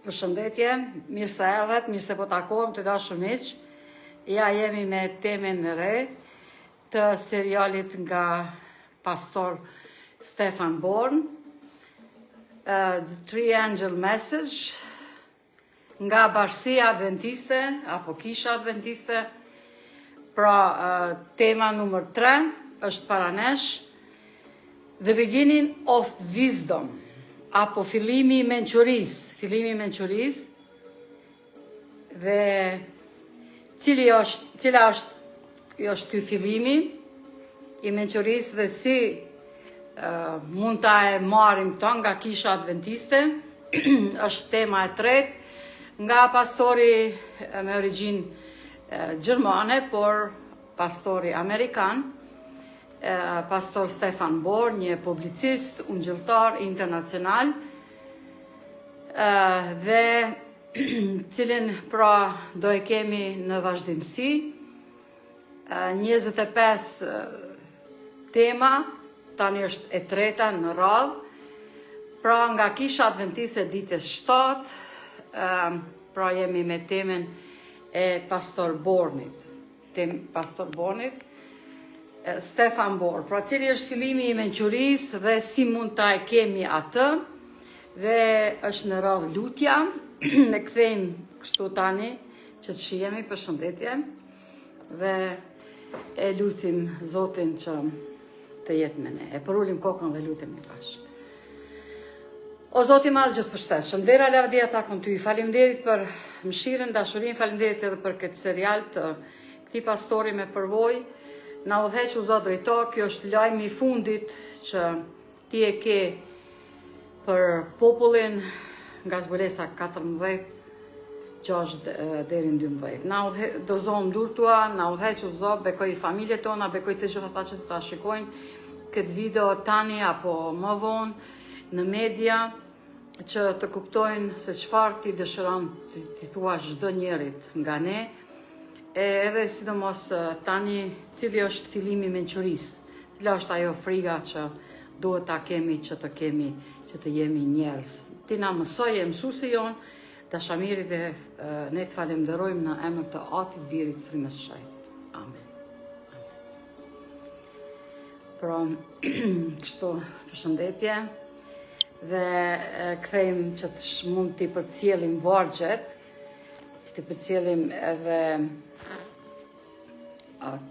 Përshëndetje, mirë se erdhët, mirë se po takohem të dashur miq. Ja jemi me temën e re të serialit nga pastor Stefan Born, uh, The Three Angel Message, nga Bashkësia Adventiste apo Kisha Adventiste. Pra, uh, tema numër 3 është para nesh, The Beginning of Wisdom, apo fillimi i mençurisë, fillimi i mençurisë, dhe cili është, cila është, është ky fillimi i mençurisë dhe si uh, mund ta e marrim këtë nga kisha adventiste, është tema e tretë, nga pastori me origjinë gjermane, por pastori amerikan, pastor Stefan Born, një publicist, ungjilltar internacional, dhe cilin pra do e kemi në vazhdimësi, 25 tema, tani është e treta në radhë, pra nga Kisha Adventiste e Ditës 7, pra jemi me temën e Pastor Bornit. Tem Pastor Bornit, Stefan Born. Pra cili është fillimi i mençurisë dhe si mund ta e kemi atë dhe është në radhë lutja. Ne kthejmë kështu tani që të shihemi përshëndetje dhe e lutim Zotin që të jetë me ne. E përulim kokën dhe lutemi bashkë. O Zot i madh gjithëpushtetshëm, ndera lavdia takon ty. Faleminderit për mëshirën, dashurinë, faleminderit edhe për këtë serial të këtij pastori me përvojë. Na udhëheq o Zot drejto, kjo është lajmi i fundit që ti e ke për popullin nga zbulesa 14 6 deri në 12. Na udhë dorëzohem n'durët tua, na udhëheq o Zot, bekoj familjet tona, bekoj të gjithë ata që do ta shikojnë këtë video tani apo më vonë në media që të kuptojnë se çfarë ti dëshiron t'i thuash çdo njërit nga ne, e edhe sidomos tani cili është fillimi i mençurisë, cila është ajo friga që duhet ta kemi që të kemi që të jemi njerëz. Ti na mësoj je mësuesi jonë, dashamiri dhe ne të falemnderojmë në emër të Atit, Birit, Frymës së Shenjtë. Amen. Pra, kështu, përshëndetje, dhe kthejmë që të mund t'i përcjellim vargjet, t'i përcjellim edhe